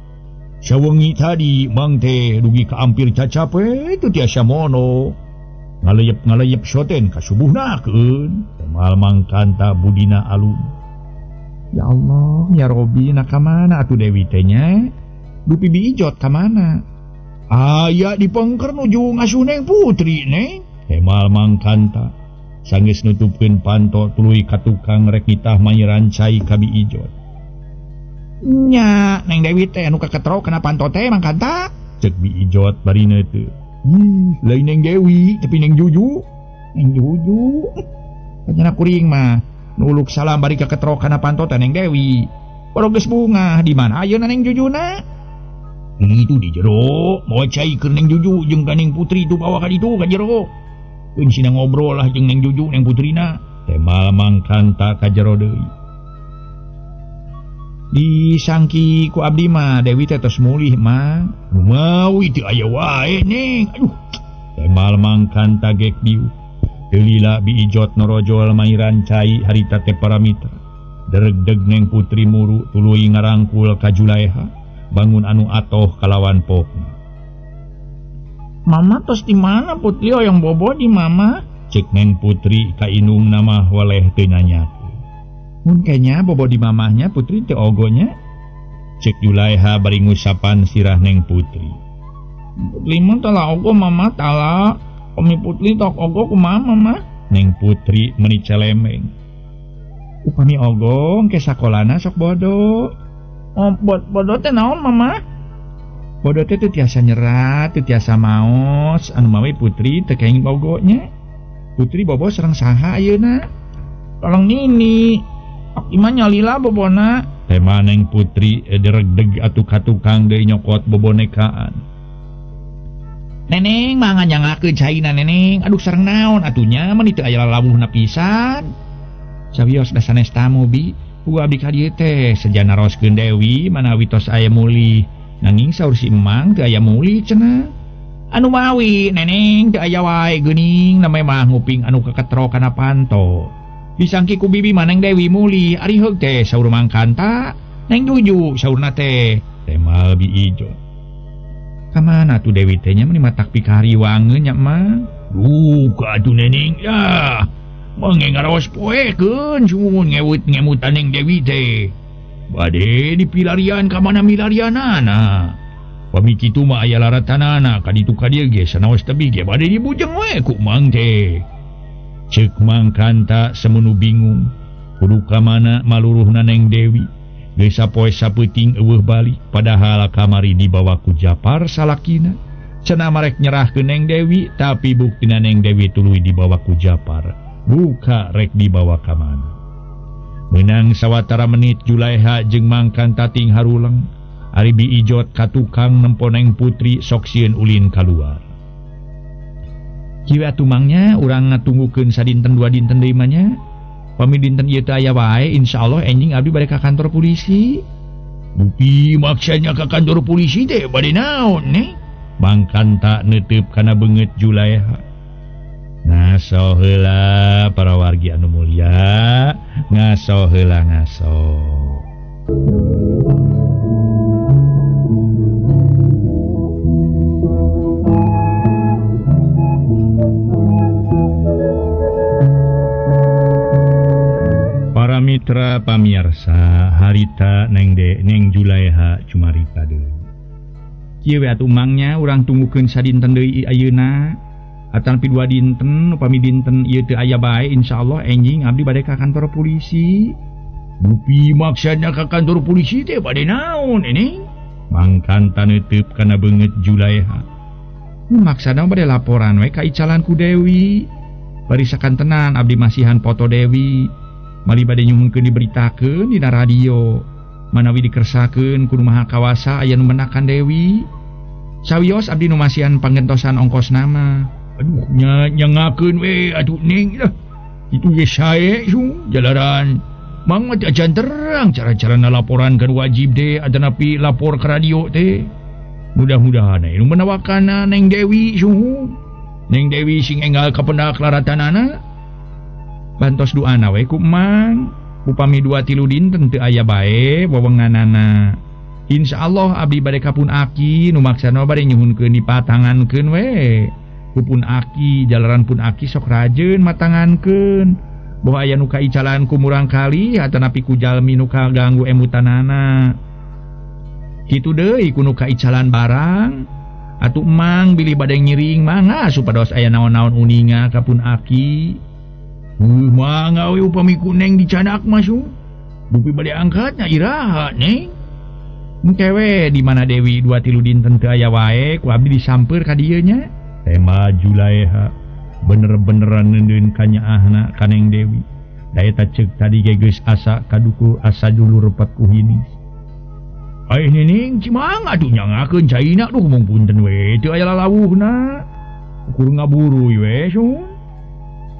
Sawengi tadi mang teh dugi ka ampir cacape teu tiasa mono. Ngaleyep-ngaleyep soten kasubuhnakeun. Temal mangkanta budina alun. Ya Allah, ya Robi, nak ka mana atuh Dewi teh nya? Dupi Bi Ijot ka mana? Aya di pengker nuju ngasuh Neng Putri, Neng. Temal mangkanta sanggeus nutupkeun panto tuluy ka tukang rek nitah mayiran cai ka Bi Ijot. Nya, Neng Dewi teh anu kaketrok kana panto teh mangkanta? Cek Bi Ijot bari neuteup. Lain Neng Dewi, tapi Neng Juju. Neng Juju. Kanyana kuring mah nuluk salam bari kaketrok kana panto teh Neng Dewi. Baru geus bungah di mana ayeuna Neng Jujuna? Itu di jero, mawa cai keur Neng Juju jeung ka Neng Putri tu bawa ka ditu ka jero. Keun sina ngobrol lah jeung Neng Juju Neng Putrina. Temal mangkanta ka jero deui. Disangki ku abdi mah Dewi teh tos mulih mah. Nu mawi teu aya wae Neng. Aduh. Temal mangkanta gek dieu. Teu lila Bi Ijot norojol mairan cai harita teh paramita. Deregdeg Neng Putri muru tuluy ngarangkul ka Julaeha. Bangun anu atoh kalawan pokna. Mama tos di mana Putri hoyong bobo di mama? Cek Neng Putri ka indungna mah waleh teu nanyakeun. Mun kayaknya bobo di mamahnya Putri teu ogonya. Cek Julaeha bari ngusapan sirah Neng Putri. Putri mah tala ogo mama tala. Omi Putri tok ogo ku mama mah. Neng Putri meuni celemeng. Upami ogo engke sakolana sok bodo. Oh, bodo teh naon mama? Bodo teh teu tiasa nyerat, teu tiasa maos, anu mawi Putri teu kenging bogonya. Putri bobo sareng saha ayeuna? Tolong nini. Aki mah nyalila bobona. Tema Neng Putri deregdeg atuh ka tukang deui nyokot bobonekaan. Neneng mah nganyangakeun caina neneng. Aduh sareng naon atunya meuni teu aya lalawuhna pisan. Sawios da sanes tamu bi. Ku abdi ka dieu teh sejana naroskeun Dewi manawi tos aya mulih. Nanging saur si Emang teu aya mulih cenah. Anu mawi neneng teu aya wae geuning namanya mah nguping anu kaketrok kana panto. Disangki ku bibi mah Neng Dewi mulih ari heug teh saur mangkanta Neng Juju saurna teh. Temal Bi Ijot. Ka mana tuh Dewi teh nya meuni matak pikahariwangeun nya mah? Duh ka atuh Neneng ya. Mangge ngaraos poekeun sumun ngewut ngemutan Neng Dewi teh. Bade dipilarian ka mana milarianana. Pami kitu mah aya laratanana ka ditu ka dieu ge sanaos tebih ge bade dibujeng we ku Mang teh. Ceuk mangkanta semunu bingung. Kudu ka mana maluruhna Neng Dewi. Geus sapoe sapeuting eueuh balik padahal kamari dibawa ku Japar salakina. Cenah marek nyerahkeun Neng Dewi tapi buktina Neng Dewi tuluy dibawa ku Japar. Buka rek dibawa ka mana. Meunang sawatara menit Julaeha jeung mangkanta ting haruleng. Ari Bi Ijot ka tukang nempo Neng Putri sok sieun ulin kaluar. Kieu atuh mangnya urang ngatunggukeun sadinten dua dinten deui mah nya. Pami dinten ieu teh aya wae insyaallah enjing abdi bade ka kantor polisi. Dupi maksanya ka kantor polisi teh bade naon nih? Mangkanta neuteub kana beungeut Julaeha. Ngaso heula para wargi anu mulia, ngaso heula ngaso. Para mitra pamiarsa, harita Neng Neng Julaeha cumarita deui. Kieu we atuh mangnya urang tunggukeun sadinten deui ayeuna. Atan pi dua dinten, upami dinten ieu teu aya bae insyaallah enjing abdi bade ka kantor polisi. Dupi maksana ka kantor polisi teh bade naon ini? Mangkanta neuteub kana beungeut Julaeha. Maksana bade laporan we ka icalan ku Dewi. Bari sakantenan abdi masihan foto Dewi. Mali bade nyuhunkeun diberitakeun dina radio. Manawi dikersakeun ku Nu Maha Kawasa aya nu menakan Dewi. Sawios abdi nu masihan panggentosan ongkos nama. Aduh nya nyangakeun we atuh Ning lah. Itu ge sae su jalaran. Mang mah acan terang cara-carana laporan kan wajib teh atanapi lapor ke radio teh. Mudah-mudahan aya nu menawakana Neng Dewi suhu. Neng Dewi sing enggal kapendak laratanana. Bantos duana we ku Mang. Upami 2-3 dinten teu aya bae wewenganana. Insyaallah abdi bade kapun aki nu maksana bade nyuhunkeun dipatangankeun we. Ku pun aki jalaran pun aki sok rajeun matangankeun. Boh aya nu kaicalan ku murang kali atanapi ku jalmi nu kaganggu emutanana. Kitu deui ku nu kaicalan barang. Atuh emang bilih bade ngiring mangga supados aya naon-naon uninga ka pun aki. Mangga we upami ku neng dicanak mah su. Dupi bade angkatna iraha neng. Engke we di mana Dewi 2-3 dinten teu aya wae ku abdi disamper ka dieu nya. Tema Julaeha bener-beneran neundeun kanyaahna ka Neng Dewi. Da eta ceuk tadi ge geus asa kaduku asa dulur repat ku hinis. Ai nining cimang atuh nyangakeun caina duh mung punten we teu aya lalawuhna. Ukur ngaburu we su.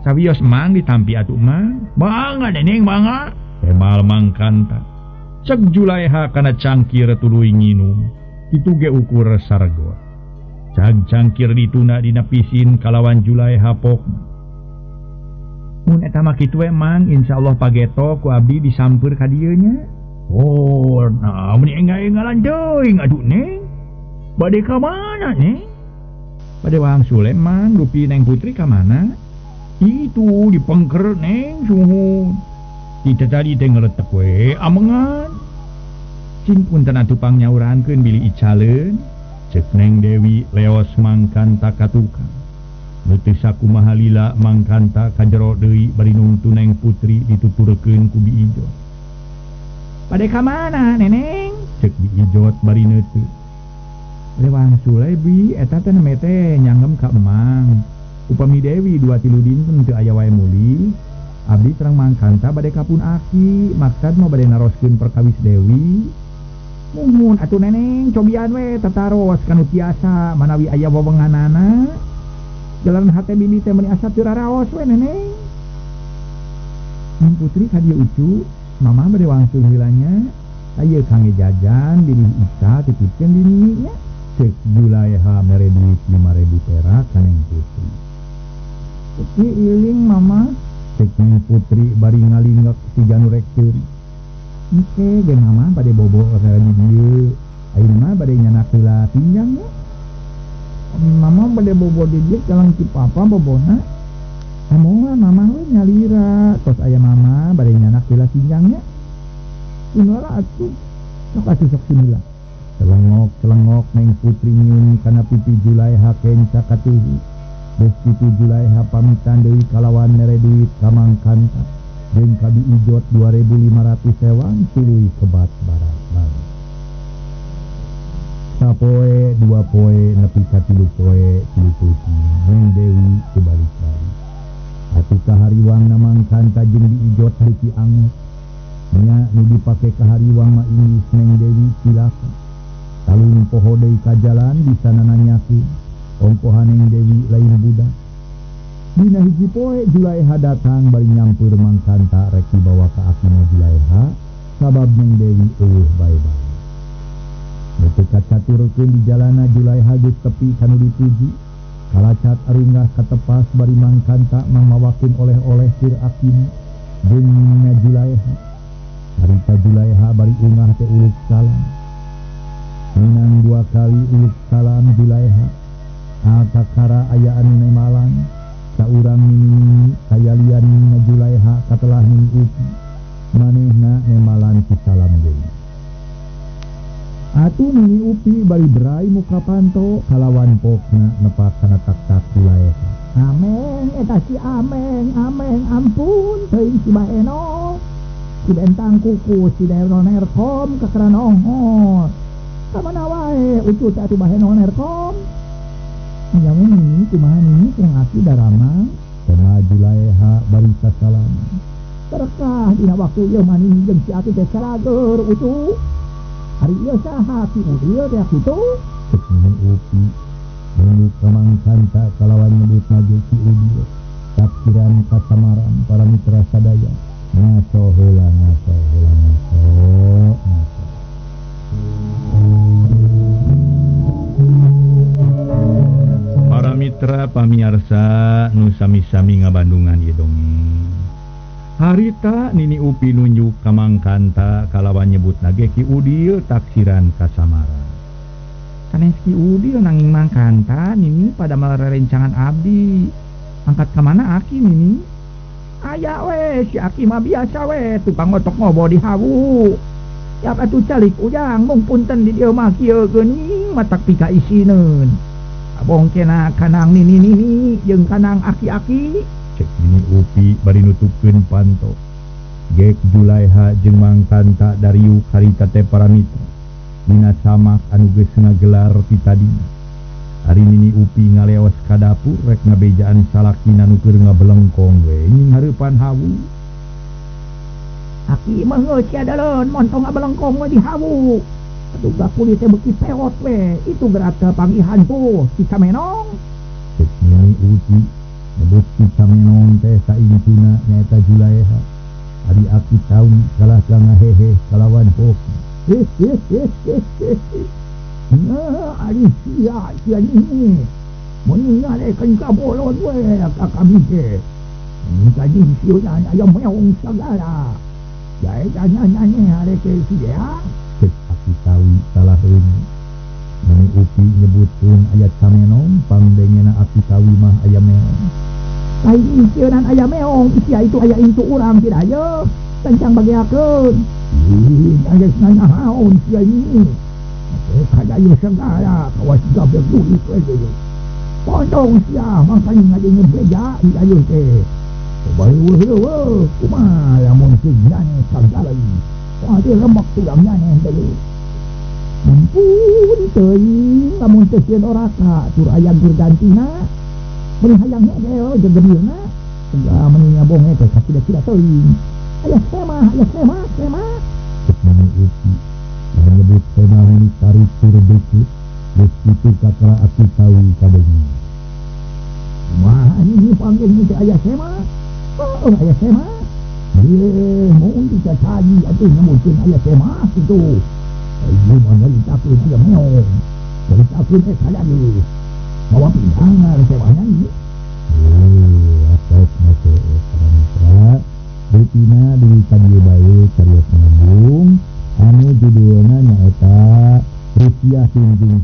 Sawios mang ditampi atuh mang. Mangga neneng mangga. Temal mangkanta. Cek Julaeha kana cangkir tuluy nginum. Kitu ge ukur sargot. Cag cangkir dituna dina pisin kalawan Julaeha pokna. Mun eta mah kitu we mang, insyaallah pageto ku abdi disamper ka dieu nya. Oh, nah meni enggal-enggalan teuing aduh neng. Bade ka mana neng? Bade wangsul mang, dupi Neng Putri ka mana? Itu di pengker neng suhun. Kita tadi teh ngeletek we amengan. Cing punten atuh pangnyaurankeun bilih icaleun. Cek Neng Dewi leos mangkanta ka tukang. Nu teu sakumaha lila mangkanta ka jero deui bari nungtu Neng Putri dituturkeun ku Bi Ijot. Bade ka mana neneng? Cek Bi Ijot bari neuteut. Bade wangsul we Bi, eta teh neme teh nyanggem ka emang. Upami Dewi 2-3 dinten teu aya wae mulih. Abdi terang mangkanta bade ka pun aki, maksad mah bade naroskeun perkawis Dewi. Muhun atuh neneng cobian we tataros kanu tiasa manawi aya wewenganana. Jalan hate bibi teh meuni asa teu raraos we neneng. Neng Putri ka dieu ucu, mama bade wangsul heula nya. Aya kangge jajan bilih Isa titipkeun di nini nya. Cek Julaeha mere duit 5.000 perak ka Neng Putri. Putri iling mama. Cek Neng Putri bari ngalinggak siga nu rek seuri. Engke ge mama bade bobo di dieu. Ayeuna mah bade nyanak heula pinjang nya. Mama bade bobo di dieu jalan ki papa bobona. Amoan mama we nyalira tos aya mama bade nyanak heula pinjang nya. Kunaon atuh? Sok atuh sok sinila. Celengok-celengok Neng Putri nyium kana pipi Julaeha kenca katuhu. Geus kitu Julaeha pamitan deui kalawan mere duit ka mangkanta. Jeung ka Bi Ijot 2.500 sewang tuluy kebat barat balik. Sapoe 2 poe nepi ka 3 poe tilu peuting Neng Dewi teu balik-balik. Atuh kahariwangna mangkanta jeung Bi Ijot beuki anget. Nya nu dipake kahariwang mah inggis Neng Dewi cilaka. Talung poho deui ka jalan bisa nananyakeun. Ongkohan Neng Dewi lain budak. Dina hiji poe Julaeha datang bari nyampeur mangkanta rek dibawa ka akina Julaeha sabab Neng Dewi eueuh bae-bae. Nu teu kacaturkeun di jalana Julaeha geus tepi kanu dituju. Kalacat arunggah katepas bari mangkanta mangmawakeun oleh-oleh keur akina jeung nina Julaeha. Harita Julaeha bari ungah teh uluk salam. Minang 2 kali uluk salam Julaeha. Atakara aya anu nemalan saurang nini kayalian nina Julaeha katelah nini Upi manehna nemalan ku salam deui. Atuh nini Upi bari berai muka panto kalawan pokna nepak kana tak-tak Julaeha. Ameng eta si ameng ameng ampun teuing si Baeno. Si bentang kuku si Baeno nerkom kakeran ongol. Ka mana wae ucu teh atuh Baeno nerkom. Nyamu nini kumaha nini kurang aki daramang. Tema Julaeha bari sasalaman. Berkah dina waktu ieu mah nini jeung si aki teh salageur ucu. Ari ieu saha ki ieu teh kitu? Cek Nini Upi nunjuk ka mangkanta kalawan nyebut nage ki Udil. Taksiran kasamaran para mitra sadaya. Ngaco heula ngaco heula ngaco ngaco. Para mitra pamiarsa nu sami-sami ngabandungan ieu dongeng. Harita Nini Upi nunjuk ka mangkanta kalawan nyebut nage Ki Udil taksiran kasamaran. Sanes Ki Udil nanging mangkanta Nini pada rerencangan abdi. Angkat ka mana aki Nini? Aya we si aki mah biasa we tukang ngotok ngobo di hawu. Yap atuh calik ujang mung punten di dieu mah kieu geuning matak pika isineun. Abong kena kanang nini nini jeung kanang aki-aki. Cek Nini Upi bari nutupkeun panto. Gek Julaiha jeung Mangkanta dariuk harita teh para mitra. Dina samak anu geus ngagelar ti tadina. Ari Nini Upi ngaleos ka dapur rek ngabejaan salakina nu keur ngabelengkong we nying hareupan hawu. Aki mah geus sia dalon montong ngabelengkong we di hawu. Atuh kulit teh beuki pewot we, itu gerak ka panggihan tuh si Camenong. Cek Nini Upi nyebut si Camenong teh saintuna nyaeta Julaiha. Ari aki taun kalah ka ngahehe kalawan hoki. Nah, ari sia sia ini. Mun ngalekeun ka bolon we ka kami teh. Jadi sieunan aya meong sagala. Jae nanya arek sia. Cek aki tawi salah reuneu. Nini Upi nyebutkeun aya Camenong pangdengena aki tawi mah aya meong. Lain sieunan aya meong, sia itu aya intu urang tidak ayo. Kencang bagiakeun. Ih, geus nanaon sia ini. Kadayo segala kawas gabeg duit we deui. Pondong sia mangkanya ngajengeun beja di ayeuna teh. Bae heueuh kumaha lamun teu nyane sagala ieu. Wah teh lemak tulang nyane deui. Mumpun teuing lamun teu sieun oraka tur aya gergantina. Meuni hayang hege jeung gebirna. Ulah meuni ngabonge teh kasida-sida teuing. Aya sema, aya sema, sema. Cek Nini Upi menyebut sema ini tarik tur bukit. Geus kitu kakara aki tawi kadenge. Kumaha ini panggil teh aya sema? Oh, aya sema. Ye, mun dicacaji atuh nyebutkeun aya sema kitu. Ieu mah nyaritakeun aya meong. Nyaritakeun teh kadage. Mawa pindangan semanya ieu. Atos mate para mitra. Rutina di kadieu bae carios nyambung anu judulna nyaeta Rupiah Tunjung